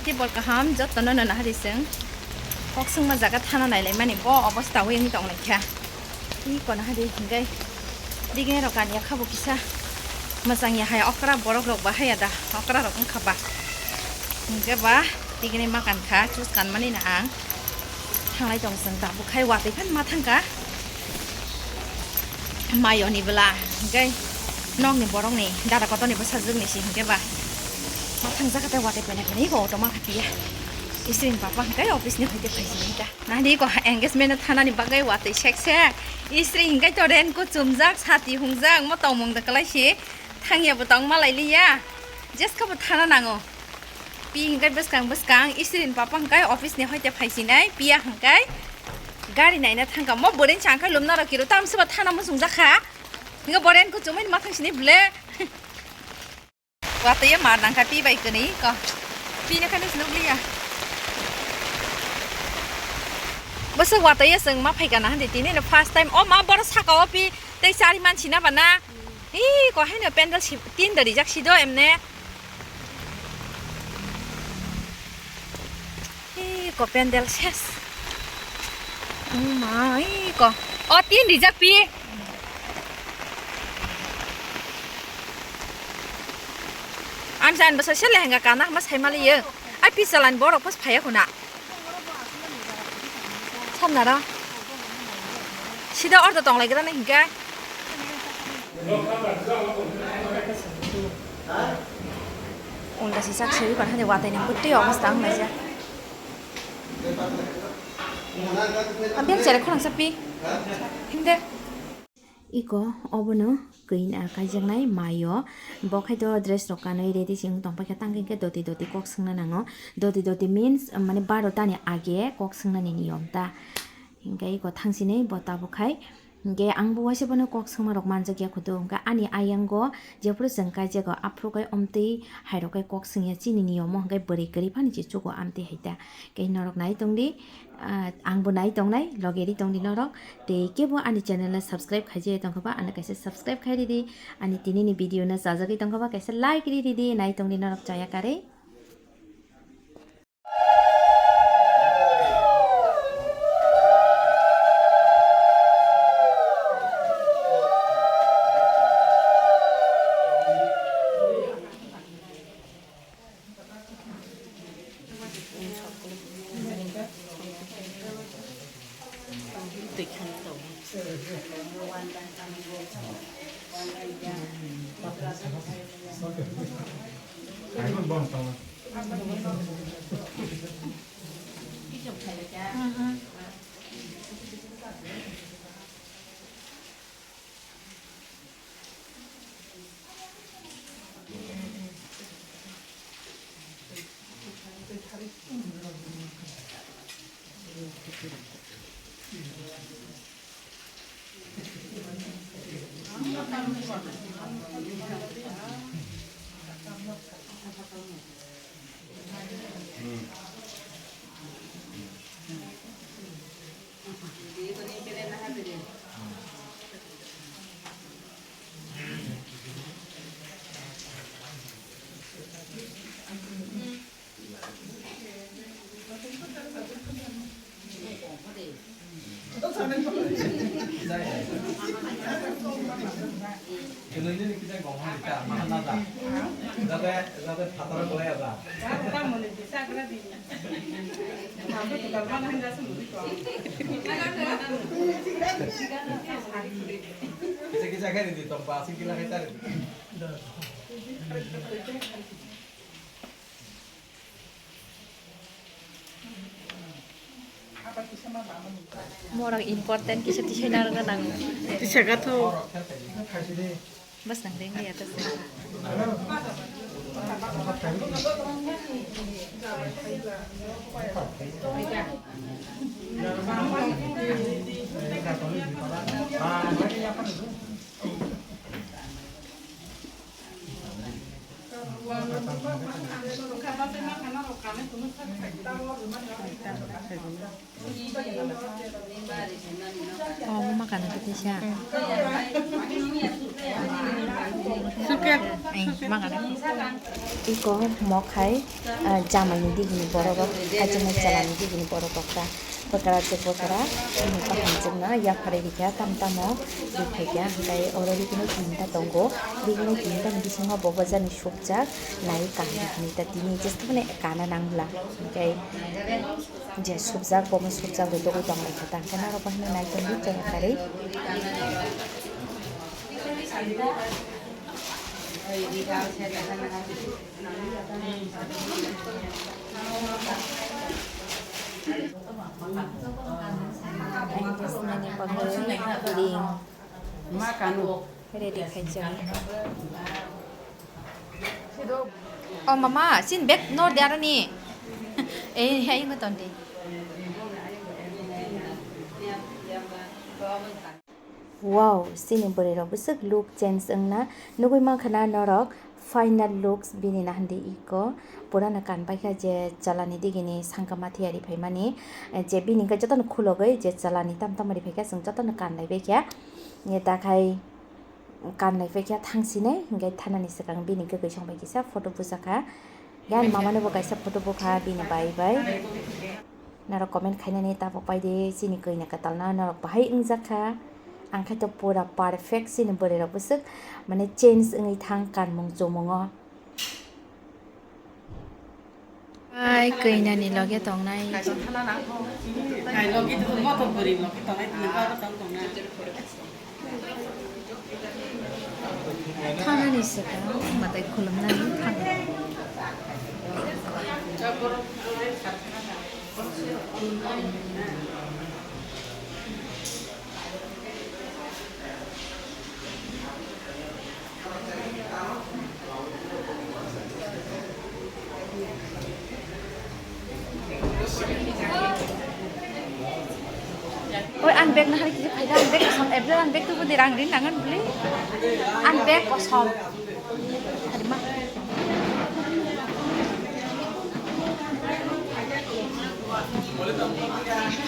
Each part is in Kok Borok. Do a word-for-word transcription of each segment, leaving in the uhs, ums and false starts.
Tei bol kaham jotono no nahari chwng kok swngma jaga thana nailaimani bo obostha wi wngwi tonglaikha. Iko nahari hwnkhe digini rok kanya kha bo kisa mwchang ya hai okra borok rok ba haya da okra rok wngkha ba. Hwnkhe ba digini ma kankha chus kanmani no ang thanglai tong chwng tabuk khai watwi phan ma thangkha. Mayoni bwla hwnkhe nokni borokni dada kotorni bwsajwkni si hwnkhe ba ma thangjak khe tei watwi paina khe iko auto ma kha piya. Isri ni papa hwnkhe office ni hoite phaisini ta. Nahdi ko engagement no thanani bagwi watwi sekse. Isri hwnkhe to rain kuchumjak sati hungjak mo tongmung da kwlai si thangya bo tong malai liya. Jeska bo thana nango. Pi hwnkhe bwskang bwskang isri ni papa hwnkhe office ni hoite phaisinai piya hwnkhe gari naina thangkha mo bwrwi ni changkha lumna rok kiro tamswba thana muchungjak kha hwnkhe bo rain kuchumui ma thangsini ble watwi mar nangkha pi bai kwnwi ko pi no khani nukliya bwswk watwi chwng ma phaikha na hwndi tini no first time o ma boro saka o pi tei chari mansi na ba na. Ih, ko haino pendel si, tin da rijak si do emne. Ih, ko pendel ses. Oh ma, ih, ko. O tin rijak pi. Ang jan basa sele henga kana ma sai mali ye. Ai pi chalan borok pas phaya kuna. Samnara. Sida ordo tonglai gra na hingke. Ulta si sak seri pan hade watai ni putri obostha ang laja. Abel chere khorang sapi. Hinde. Iko obono kwi, ah, kaijaknai maio. Bo khai to dress rok kanwi ready se wng tong paikha, tang khe doti doti kok swngna nango. Doti doti means, mane, baro tani age kok swngnani niyom ta. Hinkhe iko thangsinai bo tabuk khai. Hinkhe ang bo waisa bono kok swngma rok manjakya khudu. Hinkhe ani ayango jephuru chwng kaijago aphuru khai omtwi hairok khai kok swngya chini niyomo hinkhe bwrwi kwrwi phano chichugo amtwi hai ta. Khe norok nai tongdi. Ah, ang bo nai tongnai, loge ri tongdi norok. Tei kebo ani channel no subscribe khai je tongkha ba, ano kaisa subscribe khai ridi. Ani tini ni video no chajagwi tongkha ba, kaisa like ri ridi, nai tongdi norok chaya karwi. Jate, jate phataro bolai ada. Kisa kisa khai ridi tong ba, asing kila khai ta ridi. Morang important kisa tisai narwkna nango. Tisaka tho. Bwswng ring ya ta se. Oh, mama kana tu tisa. Iko mokhai, ah, jamaini digini borok rok, haijaknai chalani digini borok rok ta. Bwkra se bwkra, bini kaham chwngno yapharwi rikha, tamo tamo rikhaikha, hwnkhe oro rikino tinta tongo, rikino tinta ni bisingo bo bwsani sukjak, nai kanwi hwnwi ta tini jesmani kana nangla, hwnkhe je sukjak, bomo sukjak rw tongwi tonglaikha ta, hwnkhe norok bo hwnwi nai tongdi chwrakarwi. Ang bwsnani bagwi ring ready khaijak. O mama, sin bag nor de aroni. Eh, hai ngo ton de. Wow, chini bwrwi rok bwswk look change wngna nugwi mankha na norok. Final looks bini na hindi iko purana kan paikha je chalani digini sangkama thiyari phaimani, je bini hwnkhe jotono khulogwi je chalani tam tam ri phaikha chwng jotono kan lai baikha. Ye dakhai kan lai paikha thangsinai hwnkhe thanani swkang bini kwkwi song bai kisa photo bujakha. Yan mamani bo kaisa photo bukha bini bai bai. Norok comment khainani tabuk paidi chini kwina kwtalno norok bahai wngjakha. Ang khaito pura perfect chini bwrwi rok bwswk mane change wngwi thang kanmung chumungo. Ai kwinani loge tongnai. Thanani swkang mwtai khulumnani thang. Oi, ang bag nahar kisa phaida, ang bag kosom, April ang bag tubu di rang rin nangan beli. Ang bag kosom. Harima.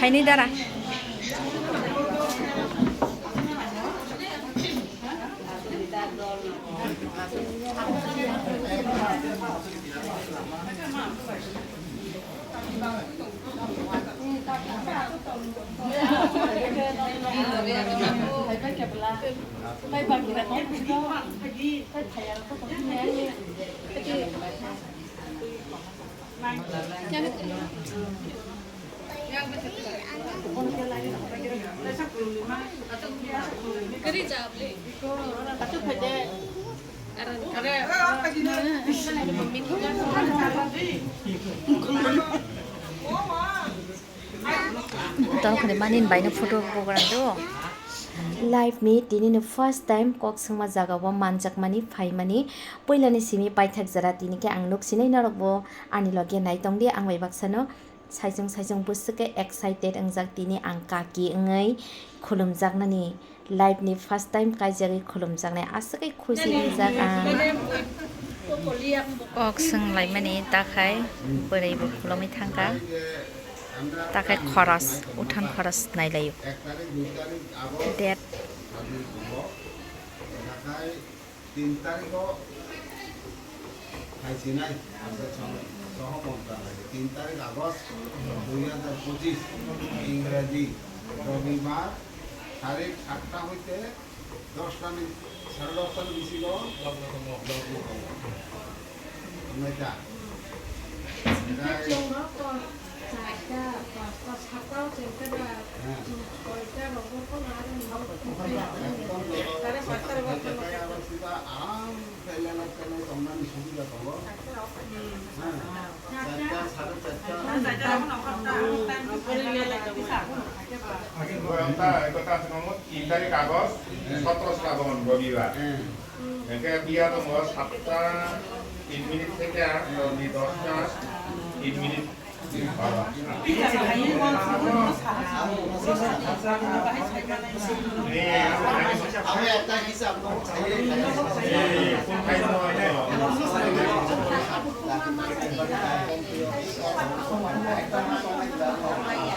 Haini dara. Toro khani mani bai no photo program do. Life ni tini no first time kok sengma jaga o manjakmani phaimani puilani simi paithak jora tini khe ang nuksinai norok bo ani loge nai tongdi ang bai baksa no. Saichung saichung bwswk khe excited wngjak tini ang kaki wngwi khulumjaknani life ni first time kaijagwi khulumjaknai aswk khe khusi wngjak ang. Kok swng laimani takhai bwrwi bo khulumwi thangkha takhai khoros uthan khoros nailaio date. Tin tarikh o phaisinai, asa soho montra lai. Tin tarikh August dui hajar pochis, Ingraji, Robibar, tarik satta hoite dosta ni, sare dosta ni bisingo logno tongo. Hambai ta? Tin tarikh August, sotro Srabon, Robibar. Hingke biya tongo satta tin minute theke hor ni dosta tin minute.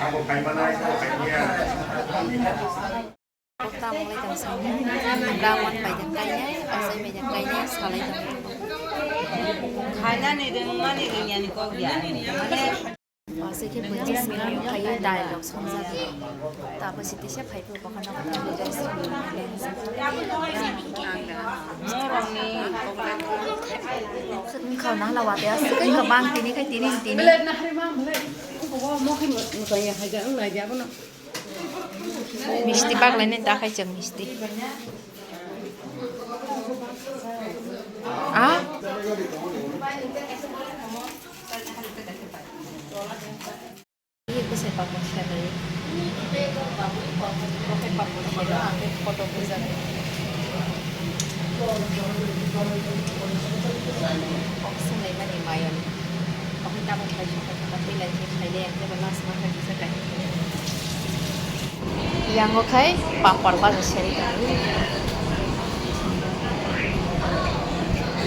Abo kaimanai, abo kaiya. Tamung lai tong sani. Lamon bai tong kainai, asai bai tong kainai, salai tong. Khainani rwngmani rwngyani kok ya. Asai khe bwtwi simi khayo dialogue songjak. Tabo sitisa phai phuru bokha nogo tamo rest. Wngkha nang la wate aswk khe bang tini khai tini tini. Misti baklainai ta khai chwng misti. Ah? Ini bwsai papor khe bai. Bo khe papor khe no, ang khe photo bujak. Kok swnglaimani mayon. Okhai tabuk khlai sokha sokha twi lai khe khainai ang khe bo last ma khe kisa kaitor khe. Yango khai papor baja seri tongo.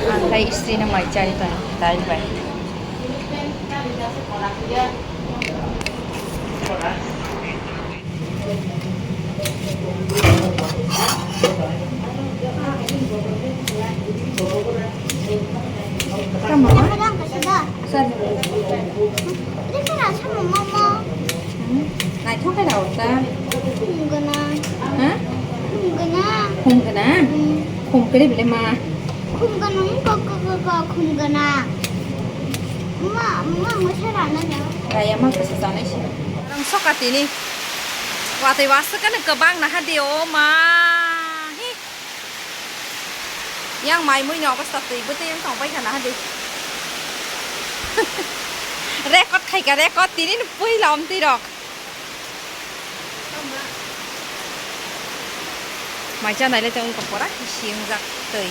Ang khai istri no mai chari tongo dail bai. Tamo? Sir. Ini kan rasa mama. Hmm? Naithok khe rao ta. Hum gana. Ha? Hum gana. Hum gana? Hmm. Hum khe bile ma. Hum gana, hum ko, ko, ko, ko, hum gana. Ma, ma, ma, sa rana na. Raya ma kasa janai si. Ang soka tini. Watwi waswk khe kwbang naha di o ma. Hi. Yang mai mui ni obostha twi bwtwi wng tong bai kha naha di. Record khai kha, record tini ni pui lam twi rok. Mai cha nai le tong wng kha pora si wng jak twi.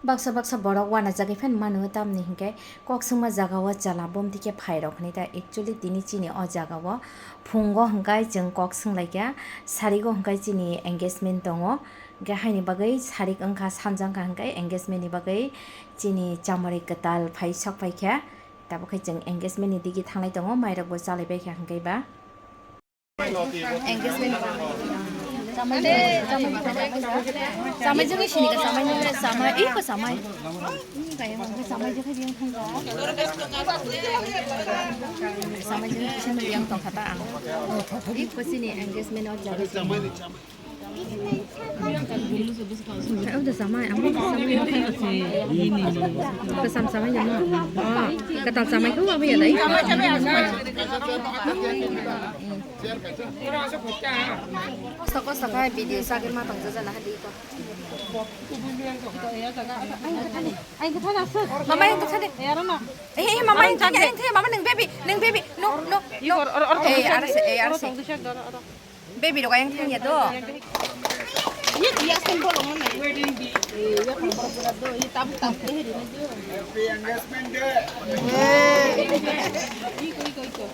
Baksa baksa borok uanajagwi phano mano, tamni hinkhe kok swngma jagao chwla bomti khe phairok hinwi ta. Actually tini chini o jagao phungo hinkhai chwng kok swnglaikha, sarigo hinkhai chini engagement tongo, hinkhe haini bagwi sarik wngkha, sanja wngkha hinkhai engagement ni bagwi chini chamari kwtal phai sok phaikha, tabukhe chwng engagement ni digi thanglai tongo, mairokbo chalaibaikha hinkhai ba. Engagement. Chamai, chamai, chamai, chamai. Chamai jagwi sini ka chamai, chamai, ih, ko chamai. Chamai jagwi yang thang ka. Chamai jagwi sini yang tong kata ang. Ih, ko sini engagement o jagwi sini. Ang udah sama, ang udah sama. Kesam sama ya, no? Oh, ketal sama itu apa ya, tadi? Kosto kosto khai video sakit matang jajan lah di ko. Mama yang tuh tadi. Eh, eh, mama yang tuh tadi, yang tuh, mama neng baby, neng baby. No, no, no. Eh, arase, eh, arase. Baby rok ayang thang ya do. Ye dia sempol mana? Ye ya pura pura do. Ye tam tam ke hiri na do. Happy engagement day. Iko iko iko.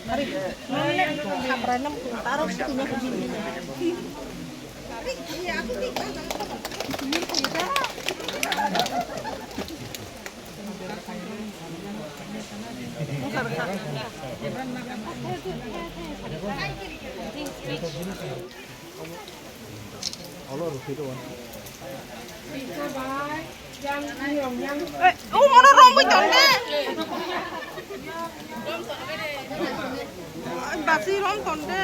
Are, nonne khapra nam taro sini. Eh, oh, mono romwi tonde. Basi rom tonde.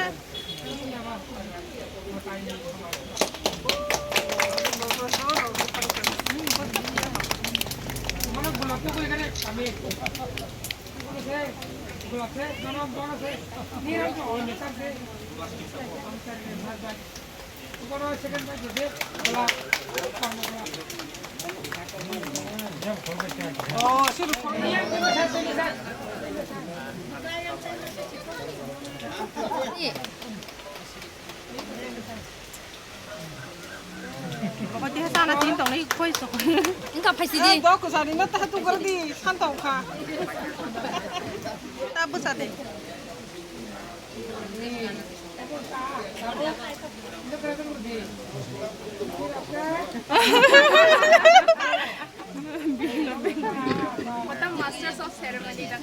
Baba, dia sana tin tong ni khoi sok. Engka phaisi di. Eh, bok sari na ta tu gardi san tong kha. Ta bu sa de. Masters of ceremony da.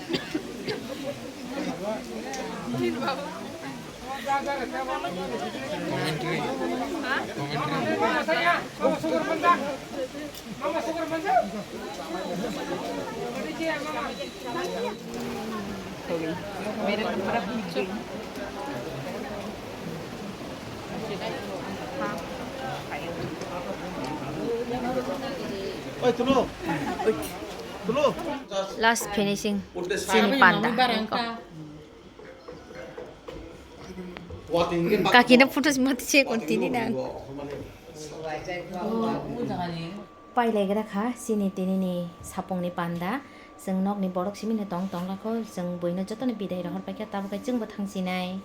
Oi, Tulu. Tulu. Last finishing. Chini panda. Kaki na photo mati se kon tini na. Pailaigra kha chini tini ni sapung ni panda. Chwng nok ni borok simi no tong tong lakho. Chwng buino joto no bidai rohor paikha, tabuk khe chwng bo thang sinai.